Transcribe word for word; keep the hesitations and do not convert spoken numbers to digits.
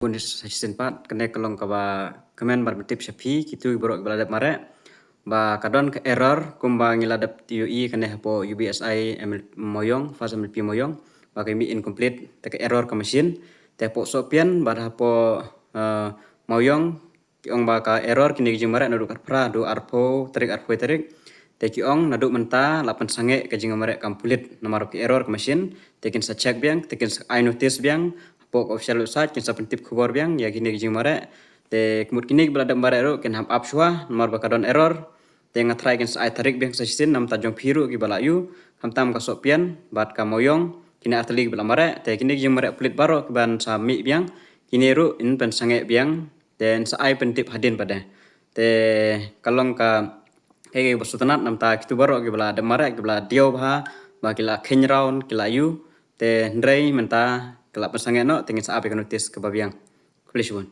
Bun sa shisien pat, kane ka long kaba kmen ban pyntip sha phi kito baroh kiba la dep mareh ba ka don ka error kumba ngi la dep ïohi kane hapoh U B S I M L Mawiong, first M L P Mawiong, ba ka mih incomplete, te ka error ka machine. Te hapoh Sohpian bad hapoh, eh, Mawiong ki ong ba ka error kine ki jingmareh naduh ka arphew phra haduh arphew tarik, arphew tarik. Te ki ong naduh mynta la pynsangeh ka jingmareh complete namar ki error ka machine. Te kin sa check biang, te kin sa ai notice biang hapoh ka official website, kin sa pyntip khubor biang ïa kine ki jingmareh. Te ka mut kine kiba la dep mareh ruh kin hap ap shuwa namar ba ka don error. Te nga tharai kin sa ai tarik biang sa shisien namar ta jong phi ruh kiba la ïoh, khamtam ka Sohpian bad ka Mawiong, kine artylli kiba la mareh. Te kine ki jingmareh pulit baroh kiban sa mih biang, kine ruh yn pynsangeh biang, te yn sa ai pyntip hadien pat de. Te ka long ka, ka, kaba sngewtynnat namar ta kito baroh kiba la dep mareh, kiba la diaw bha, ba ki la kheiñ round, ki la ïoh. Te hynrei mynta ka la pynsangeh noh, te ngin sa ap ïa ka notice kaba biang. Khublei shibun.